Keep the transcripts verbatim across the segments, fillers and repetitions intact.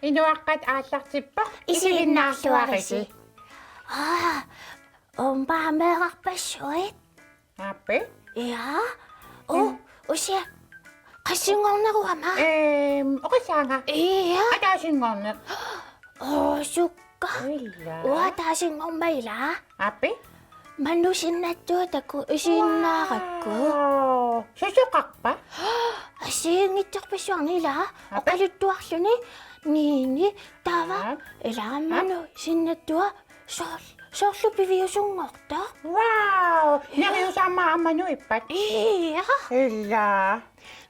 Inuaqqat aallartippoq. Isiginnaarluarisi. Isiginnaarluarisi. Aa, uummaa meerarpassuit. Aappi? Ja. Oo, mm. Usia. Qassinngorneruama? Ehm, oqassaanga? Ja. Ataasinngorneq. Oo, sukka. Ila. Uanga ataasinngormat ila. Aappi? Manusinnattua takuuk isiginnaarakku. Wow. Susoqarpa? Assigiinngitsorpassuarnik ila. Aappi? Oqaluttuarluni Nini taava. Aap. Ila aap. Manusinnattua soor-, soorlu piviusunngortoq. Wow! Neriusaammaa aamma nuippat? Ja. Ila.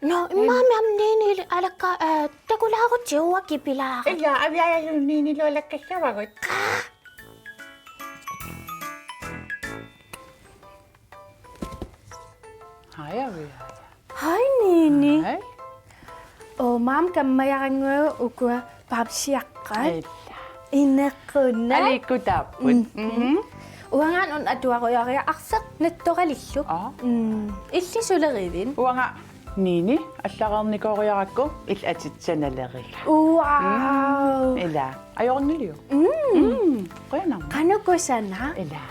Nå, immaqa aamma Nini alakka, eh, takulaarutsigu uanga kipilaarama. Ila, aviajallu Ninilu alakkassavagut. Aa. Hej, Aviaja. Hej, Nini. Hej. Uummaap kammajarannguagut ukua bamsiaqqat. Ila. Inequnaq. Aliikkutaapput. Mhm. Mhm. Uangaana una atuarujooriga arfeq nattoralillugu. Aa. Mm. Illit sulerivit? Uanga Nini allareernikooriarakku illit atit sanaleriga. Wow. Mm. Ila. Ajorniliu. Mm. Mm. Qujanarmi. Qanoq kusanaq. Ila.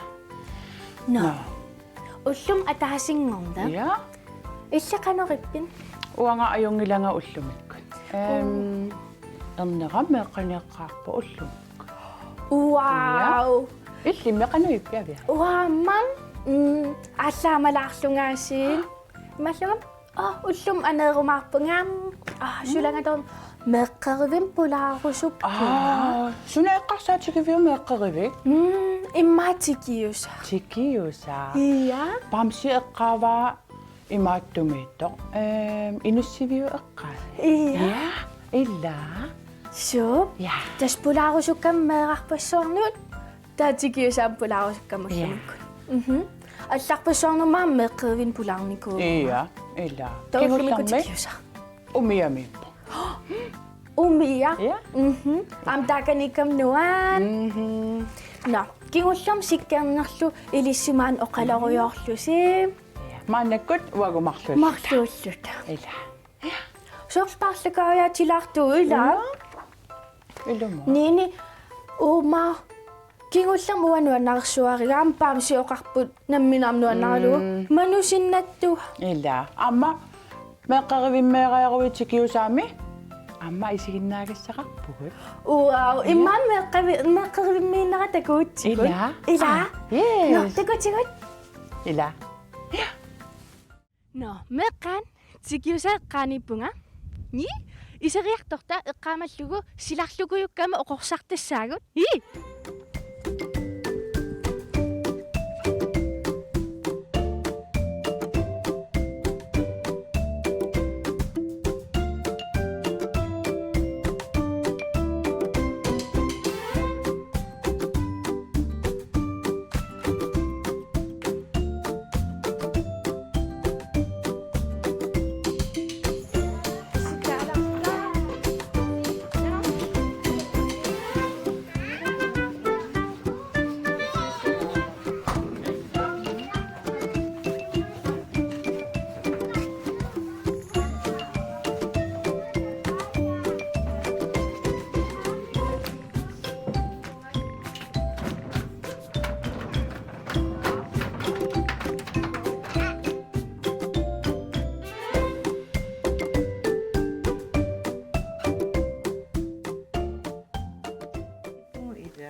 Nå. Nå. Ullumi ataasinngorneq. Ja. Illit qanorippit? Uanga ajunngilanga ullumikkut. Ehm, mm. Ernera meeqqaneeqqaarpoq ullumikkut. Wow. Ja. Illimmi qanoq ippiavia? Uanga aamma, mm, aallaamalaarlungaasiit. Imallunga, aa, ullumi aneerumaarpunga. Aa, mm. Sulangatoq meeqqerivimmik pulaarusuppunga. Aa, suna eqqarsaatigiviuk meeqqerivik? Mm, immaqa tikiusaq. Tikiusaq. Ja. Bamsi eqqaavaa imaattumiittoq. Ehm, inussiviup eqqaani. Ja. Ja, ila. Suu. Ja. Tassa pulaarusukkamik meerarpassuarnut. Taava tikiusaq aamma pulaarusukkamik. Ja. Ullumikkut. Mhm. Allarpassuarnut aamma meeqqerivinnik pulaarnikuuvoq. Ja, ila. Taava ullumikkut kingullermik tikiusaq. Umiamiippoq. Umia? Ja. Mhm. Aamma taakaniikkama nuann'. Mhm. Nå, kingullermik sikkernerlu ilissimaneq oqalorujoorlusi. Ja. Maannakkut uagut marluulluta. Marluulluta. Ila. Soorlu paarlakaajaatilaartugut, ila? Ila. Ilumut. Nini, uummaap kingullermik uanga nuannarisuariga, aamma bamsi oqarput nammineq aamma nuannaralugu. Mm. Manusinnattua. Ila. Aamma meeqqerivimmeerajaruit tikiusaami. Aamma isiginnaagassaqarpugut. Wow, ja. Immaqa meeqqavi-, meeqqerivimmiinnera takugutsigut. Ila. Ila. Aa, yes. Nå, takutigut. Ila. Nå, meeqqat, tikiusaq eqqaaniippunga. Ni, iseriartorta eqqaamallugu silarlukujukkama oqorsartassaagut. Ni.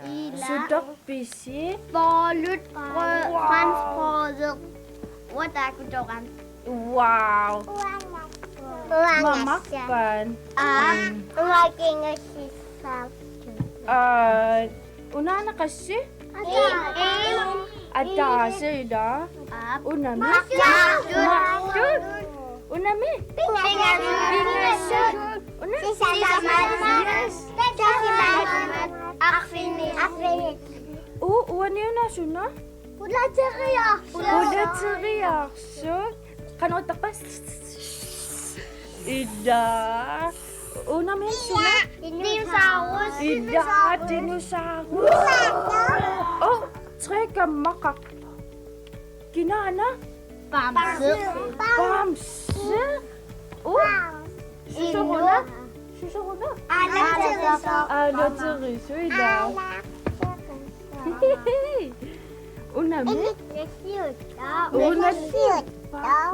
Ila. Sutorpisi? Boller, brød, franskbrød. Uanga taakku toqqaannarpara. Wow. Uanga. Mamakkan. Aa, mm. Uanga kingullermik. Aa, unaana qassi? En. Ataaseq ila. Aap. Unami? Marluk. Marluk. Unami? Pingasut. Pingasut. Una? Sisamat. Yes. Sisamat. Arfineq. Arfineq. Uu, uani una suna? Pulateriarsuuvoq. Pulateriarsuuvoq. Qanoq ittarpa? Ila. Unami suna? Dinosaurus. Ila, dinosaurus. Oh, tre kammaqqat. Kinaana? Bamse. Bamse. Oh. Susoq una? Susoq una? Alateriarsuuvoq. Aalatirisui ila. Unami. Una.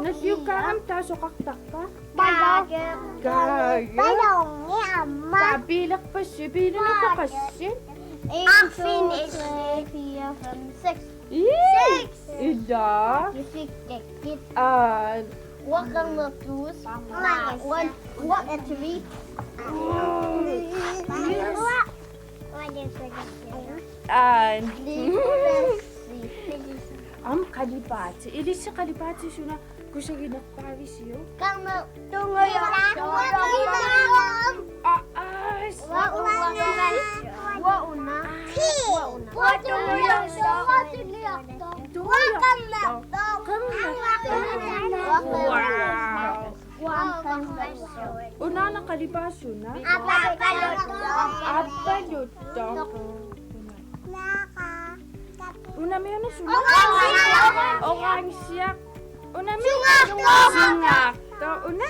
Nalliukkaangamik taasoqartarpa? Kaage. Kaage. Balloni aamma. Taa biilerpassi, biilinukoqassi? En, to, tre, fire, fem, seks. Ii. Seks. Ila. Kisikkakkit. Aa. Uanga qernertuus. One, one, two, three. Aa. Aamma qalipaatit. Ilissi qalipaatit suna kusaginerpaavisiuk? Qernertuup tungujoq. Aa, aa. Uanga. Uanga. Uanga. Uanga. Tungujoq. Wow. Unaana qalipaat suna? Aappaluttoq. Unami una suna? Orange. Orange. Unami? Sungaartoq. Sungaartoq. Una?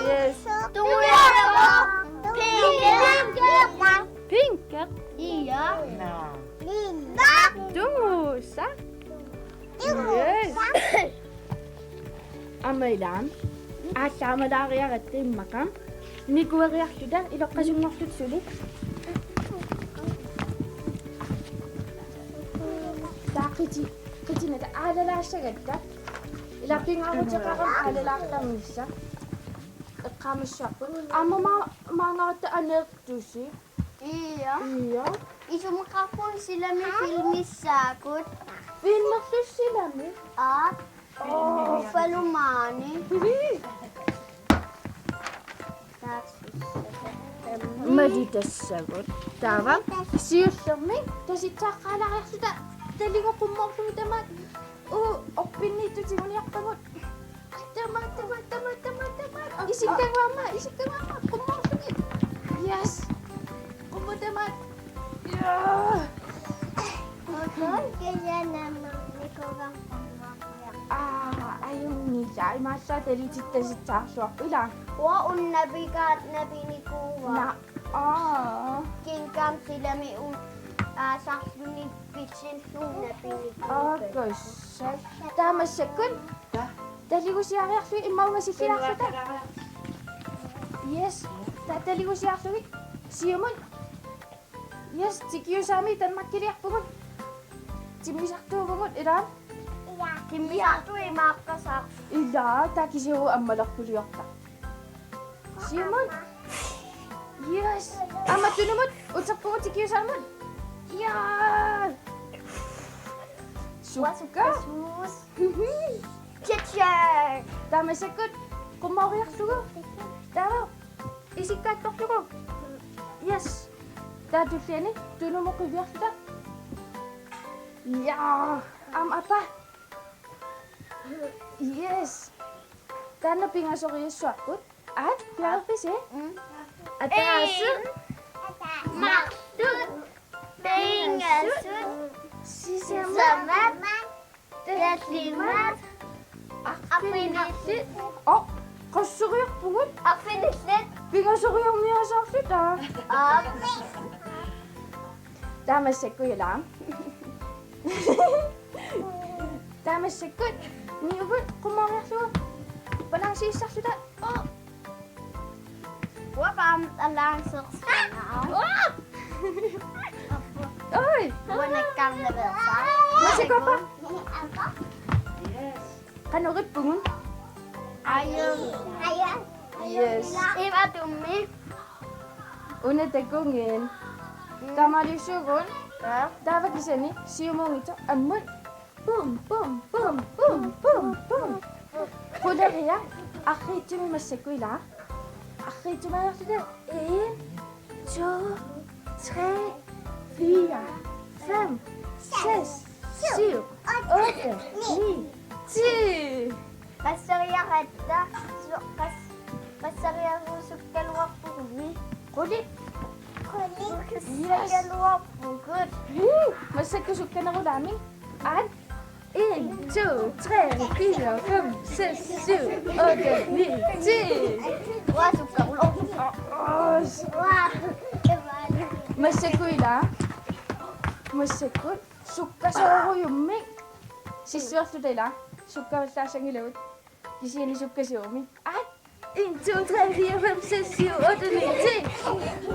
Yes. Tungujoq. Pink. Pink. Ia. Tungusa. Yes. Aamma ila. Aallaamalaariaratta immaqa. Nikueriarluta iloqqasunngorluta suli. Taa qiti-, qitinata aalalaassagatta. Ila pingaaruteqarami aalalaartarnissaq. Eqqaamassavarput. Aamma ma-, maanngaarta aneertusi. Ia. Ia. Isumaqarpunga silami filmissaagut. Filmerlusi silami? Aap. Oo. Uffalumaani. Malitassagut. Taava siullermik tasitsaaqalaariarluta taligooq qummoorlugit tamaat. Uu, orpinniittut tiguniarpagut. Tamaat, tamaat, tamaat, tamaat, tamaat. Isikkagut aamma, isikkagut aamma. Qummoorlugit. Yes. Qummut tamaat. Ja. Aa, ajunngilaq. Imaallaat talititta tasitsaarluarpoq ila. Uanga una napigaat napinikuuara. Naa. Aa. Kingdom silami un-, aa, sarluni pitsil una napinikuuara. Aa, gossai. Taa massakkut. Taligusiariarlugit immaqa ungasilliarluta. Yes. Taa taligusiarlugit. Siumut. Yes, tikiusaami Danmarkiliarpugut. Timmisartuuvugut, ila? Ia. Timmisartuuvoq imaaqqasaaq. Ila, taa kisianni ammalerpuliorta. Siumut. Yes. Aamma tunumut, uterpugut tikiusaamut. Ia. Sukka. Uanga sukka. Taa massakkut, qummooriarlugu. Taava. Isikkaattorlugu. Yes. Taa tulliani tunumut qiviarluta. Ja. Aamma aappa. Yes. Taanna pingasoriassuarput. Aat, piareerpisi? Mm. Ataaseq. Marluk. Pingasut. Sisamat. Tallimat. Arfinillit. Aa, qasseriarpugut. Arfinillit. Pingasoriarniasaarluta. Aap. Taa massakkut ila. Taa massakkut. Niugut qummooriarlugu. Balancissarluta. Aa. Uanga aamma balancissanngilara. Oi. Uanga nakkarnaveersaaq. Massakkut aappa. Qanoq ippugut? Ajo. Yes. Iva tummi. Una takugit. Taamaaliussuugut. Aa. Taava kisianni siumuunngitsoq ammut. Bum, bum, bum, bum, bum, bum. Quleriaq arriitsumik massakkut ila. Arriitsumik ajorluta. En, to, tre, fire, fem, seks, syv, otte, ni, ti. Qasseriaratta, su-, qas-, qasseriarusukkaluarpugut. Qulit. Qulit. Yes. Sukkaluarpugut. Woo! Massakkut sukkanerulaamik. Aat. En, to, tre, fire, fem, seks, syv, otte, ni, ti. Uanga sukkaruloorpunga. Aa, aa. Uanga. Taa. Massakkut sukkasoorujummik. Sissuerluta ila. Sukkavallaassanngilakka. Kisianni sukkasuumik. Aa. En, to, tre, fire, fem, seks, syv, otte, ni, ti.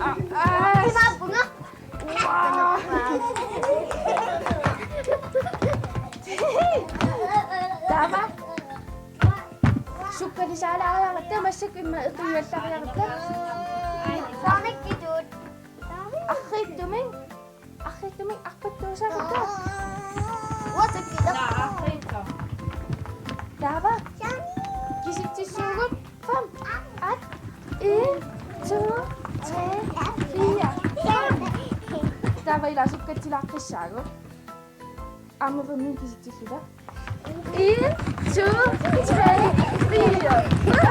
Aa, aa. Wow. Taava. Sukkanisaalaariaratta, massakkut immaqa eqiuallaariaratta. Saamikkitut. Arriittumik. Arriittumik arpattuusaarutta. Uatsikkita. Taava. Kisitsissuugut. Fem. At. En, to, tre, fire, fem. Taava ila sukkatsilaaqqiassaagut. Aamma femmi kisitsissuugut. En, to, tre, fire, fem.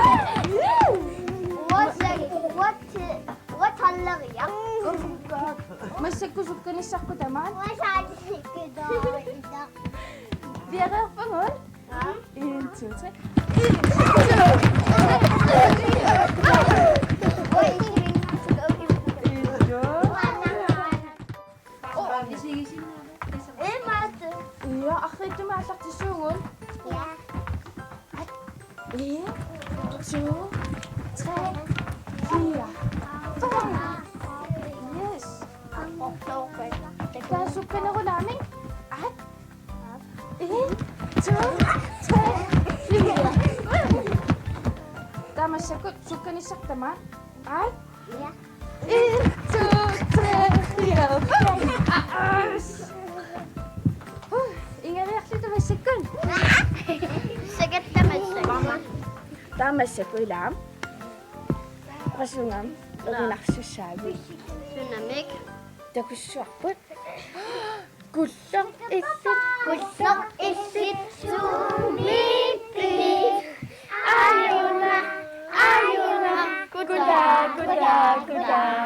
Uatsikkit, uatsikkit, uatsikkit. Massakkut sukkanissarput tamaat. Uatsikkit. Piareerpagut. En, to, tre. En, to, tre, fire, fem. En, to. Ija, arriittumik aallartissuugut. Ja. En, to, tre, fire, fem. Yes. Taava sukkanerulaamik. At. En, to, tre, fire, fem. Taava massakkut sukkanissarput tamaat. At. Ja. En, to, tre, fire, fem. Aas. Huh, ingaviarluta massakkut. Sakatta massakkut. Taava massakkut ila. Qasungam erinarsussaagut. Sunamik. Takussuarput. Kulloq illit. Kulloq illit suumiippiit. Ajuna, ajuna, kutaa, kutaa, kutaa.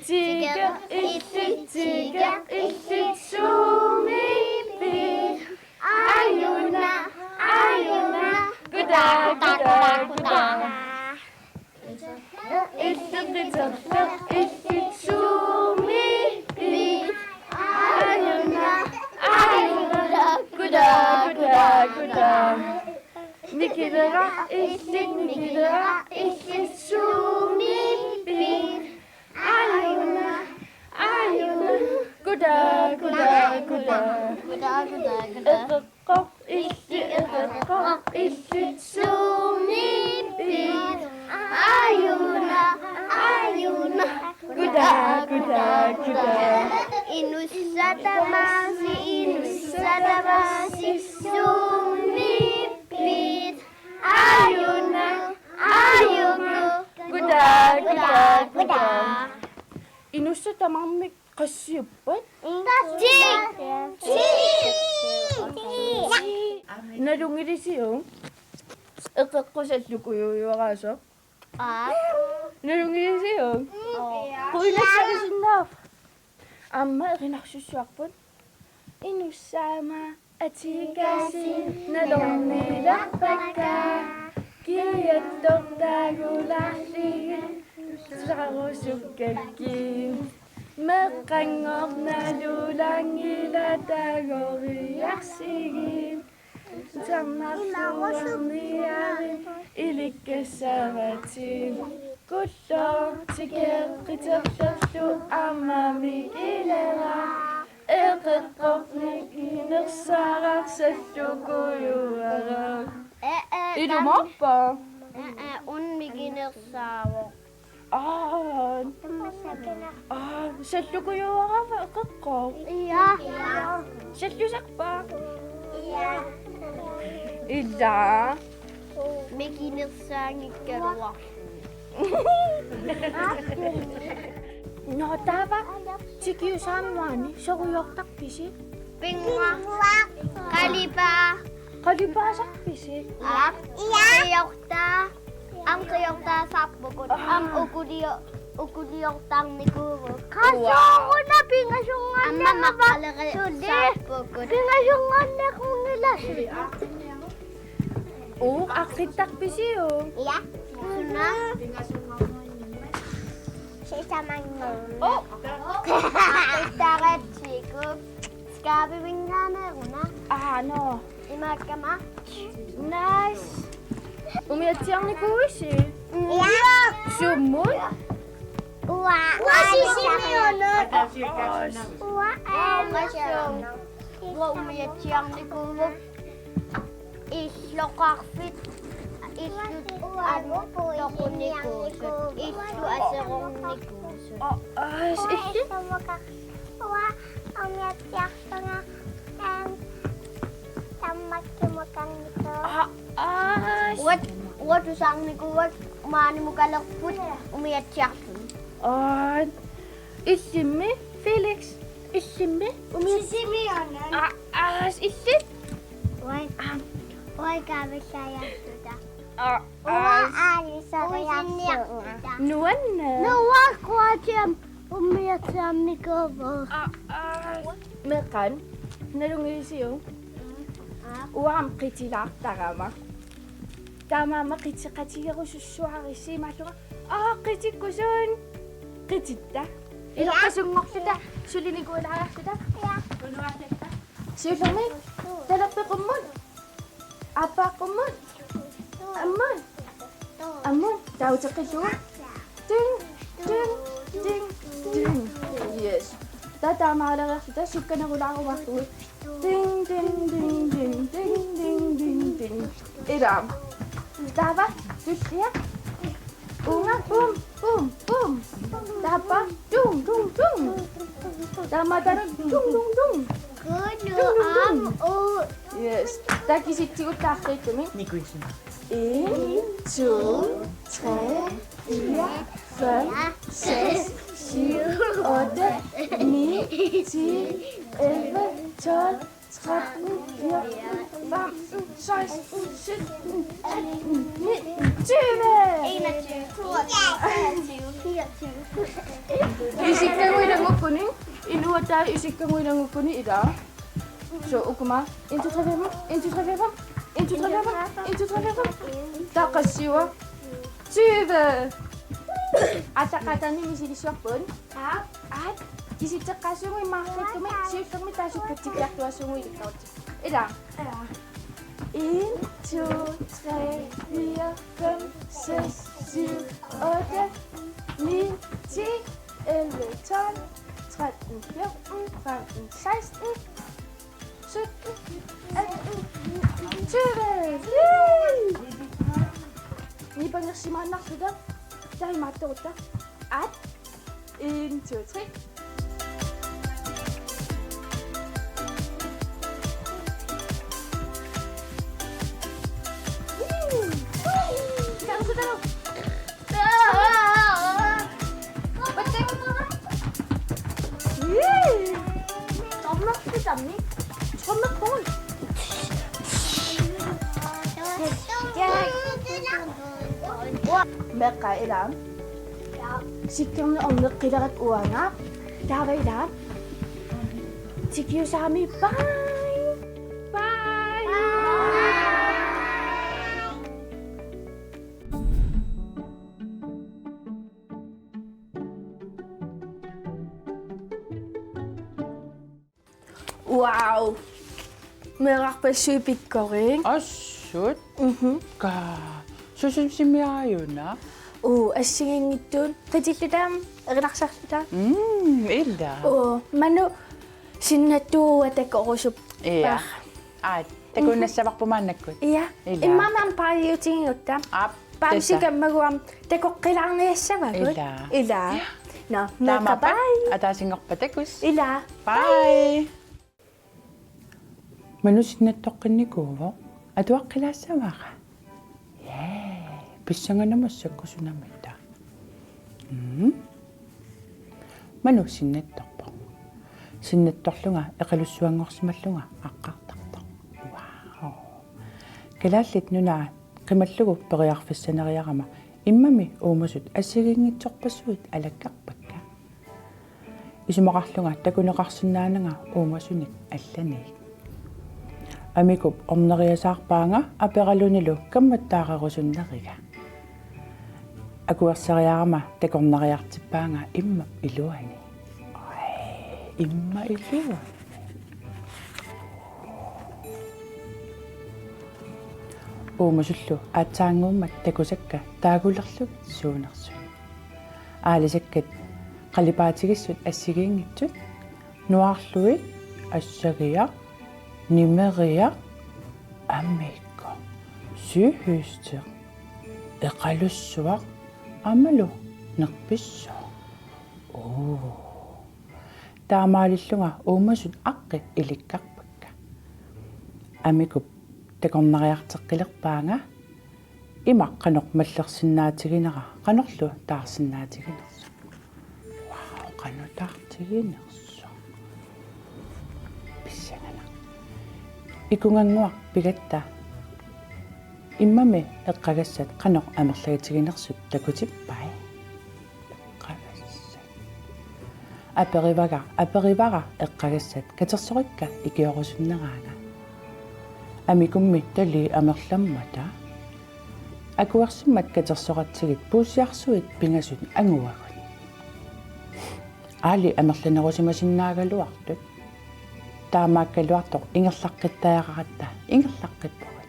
Tikeq illit, tikeq illit suumiippiit. Ajuna, ajuna, kutaa, kutaa, kutaa. Illit qiterleq illit suumiippiit. Ajuna, ajuna, kutaa, kutaa, kutaa. Nikileraq illit, nikileraq illit suumiippiit. Ajuna, ajuna, kutaa, kutaa, kutaa. Kutaa, kutaa, kutaa. Eqeqqoq illit, eqeqqoq illit suumiippiit. Ajuna, ajuna, kutaa, kutaa, kutaa. Inussat tamaasa, inussat tamaasa suumiippiit. Ajuna, ajuna, kutaa, kutaa, kutaa. Inussat tamarmik qassiuppat? Ti. Ti. Nalunngilisiuk? Eqeqqusallukujoraasoq. Aa. Nalunngilisiuk? Aa. Quinassagisinnaap. Aamma erinarsussuarput. Inussaama atikasi nalornilerpakka. Kiattortaagulaarlugit tusarusukkakkit. Meeqqanngornalulaanngilaq taagoriarsigit. Tarnarluarniarit ilikkassaavatit. Kulloq tikeq qiterlerlu aamma mikileraq. Eqeqqornik inersaaraq sallukujuaraq. Ee, ee, ilumoorpa? Ee, ee, un mikinersaavoq. Aa. Aa, sallukujuarava eqeqqoq? Ija. Sallusarpa? Ija. Ila. Mikinersaanngikkaluarluni. Nå, taava tikiusaami maani sorujoortarpisi? Pinnguaq. Qalipaa. Qalipaasarpisi? Aa. Qiortaa. Aamma qiortaasarpugut. Aa. Aamma ukulio-, ukuliortarnikuuvugut. Qasuuna pingasunngaanneerava. Aamma maqqalereersaarpugut. Suli. Pingasunngaanneerunngilasi. Uu, aqqittarpisiuk? Ja. Suna? Sisamanngorneq. Oh. Ittaratsigu. Skaavivinngaanneeruna. Aa, no. Imaakkama. Nice. Umiatsiarnikuuisi? Ja. Sumut? Uanga. Uanga Sisimiunut. Uanga aamma Sisimiunut. Uanga umiatsiarnikuuvoq. Illoqarfit, illut anut toqunikuusut, illut aserornikuusut. Aa, aa, illit? Uanga umiatsiarlunga, ehm, tammakkimukarnikuuvoq. Aa, aa. Uanga, uanga tusarnikuuakka maanimukalerput umiatsiarluni. Aa, illimmi, Felix? Illimmi? Umiat-, Sisimiunut. Aa, aa, illit? Uanga, uanga kaavillaajartuta. Aa, uanga aa, aalisariartuta. Nuanneq. Nuanneq, uanga Kroatiami umiatsiarnikuuvoq. Aa, aa. Meeqqat, nalunngilisiuk? Aa. Uanga qitilaartarama. Taamaammat qiteqatigerusussuarissi imaallunga. Aa, qitikkusuun. Qititta. Ja. Iloqasunngorluta, sulinikuulaariarluta. Ja. Siullermik, talerpiaqqat qummut. Aappaaqqat qummut. Ammut. Ammut, taava uteqqillugu. Ting, ting, ting, ting. Yes. Taava taamaaleriarluta sukkanerulaarumaarpugut. Ting, ting, ting, ting, ting, ting, ting, ting. Ila. Taava, tullia. Uunga, pum, pum, pum. Taava, tung, tung, tung. Taava, taava, tung, tung, tung. Tung, tung, tung. Yes. Taava kisitsigut taartuulluni. Nikuisin. En, to, tre, fire, fem, seks, syv, otte, ni, ti, elleve, tolv, tretten, fjorten, femten, seksten, sytten, atten, nitten, tyve. Enogtyve, toogtyve, treogtyve, fireogtyve. Isikkagut ilanngukkuni, inuit taava isikkagut ilanngukkuni ila. So, ukuma, en, to, tre, fire, fem, en, to, tre, fire, fem, en, to, tre, fire, fem, en, to, tre, fire, fem. Taava qassiua? Tyve. Ataqatanni misilissiorput. Aap. Aap. Kisitseqqaassuugut immaqa arlakkumi, siullermik taava sukkatsikkiartuaassuugut ilikkarutsi. Ila. Ila. En, to, tre, fire, fem, seks, syv, otte, ni, ti, elleve, tolv, tretten, fjorten, femten, seksten, sytten, atten, tyve. Yay! Nipangersimaannarluta. Taava imaattorutta. At. En, to, tre. Meeqqat ila. Sikkerneq orneqqilerat uanga. Taava ila. Tikiusaami, bye. Bye. Wow. Meerarpassuit pikkorik. Assut. Mhm. Ka. Susussimiaajuna. Uu, assigiinngitsuut. Qitilluta, erinarsorluta. Mm, ila. Uu, Manu sinnattuua takorusuppara. Ia. Aa, takuinnassavarput maannakkut. Ia. Ila. Immaqa aamma paariutigigutta. Aap. Bamsi kammaguam takoqqilaarniassavagut. Ila. Ila. Nå, taamaappat, meeqqat, bye. Ataasinngorpat takuss. Ila. Bye. Bye. Manu sinnattoqqinnikuuvoq. Atuaqqilaassavara. Yay. Pissanganaq massakkut sunamita. Mm. Manu sinnattorpoq. Sinnattorlunga eqalussuanngorsimallunga aqqartartoq. Wow. Kalaallit Nunaat qimallugu periarfissaneriarama immami uumasut assigiinngitsorpassuit alakkarpakka. Isumaqarlunga takuneqarsinnaananga uumasunik allanik. Amikup orneriasaarpaanga aperalunilu kammattaarerusunneriga. Akuersariarama takornariartippaanga immap iluani. Oj, immaqa ilua. Uumasullu aatsaannguummat takusakka taakulerlugit suunersut. Aalisakkat qalipaatigissut assigiinngitsut, nuaarlugit assagiaq, nimeriaq, amikkoq, syhøster, eqalussuaq aammalu nerpissooq. Oo. Taamaalillunga uumasut aqqit ilikkarpakka. Amikup takornariarteqqilerpaanga ima qanoq mallersinnaatiginera, qanorlu taarsinnaatiginersoq. Wow, qanoq taartiginersoq. Pissanganaq. Ikungannguaq pigatta. Immami eqqagassat qanoq amerlatiginersut takutippai. Eqqagassat. Aperivara, aperivara eqqagassat katersorikka ikiorusunneraanga. Amikummi talii amerlammata. Akuersimmat katersoratsigit puussiarsuit pingasut anguagut. Aali amerlanerusimasinnaagaluartut. Taamaakkaluartoq ingerlaqqittariaqaratta ingerlaqqippugut.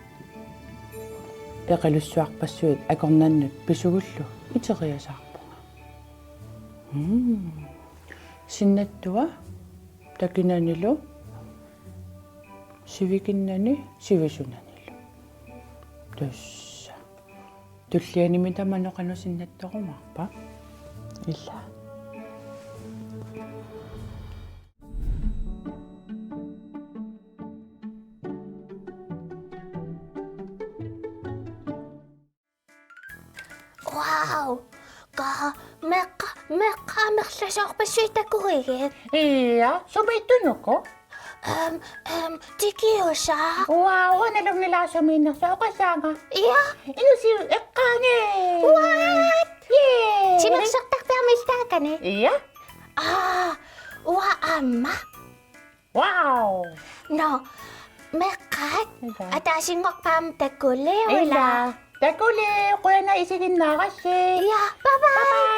Eqalussuarpassuit akornannut pisugullu iteriasaarpunga. Mm. Sinnattua takinanilu, sivikinnani, sivisunanilu. Tassa. Tullianimi tamanut qanoq sinnattorumaarpa? Ila. Wow! Ka meqqa, meqqa amerlasoorpassuit takuigit? Ia, sumiittunuku? Em, em, tikiusaaq. Wow, una lunngilaasumiinnersoq oqasaanga. Ia. Inusi eqqaani. What? Yay! Timersortarpiarmiltaakani. Ia. Aa, uanga aamma. Wow! Nå, meqqat, ila, ataasinngorpat aamma takuliuk, ila. Ila. Takuliuk, qujanaq isiginnaarassi. Ja, bye bye. Bye bye.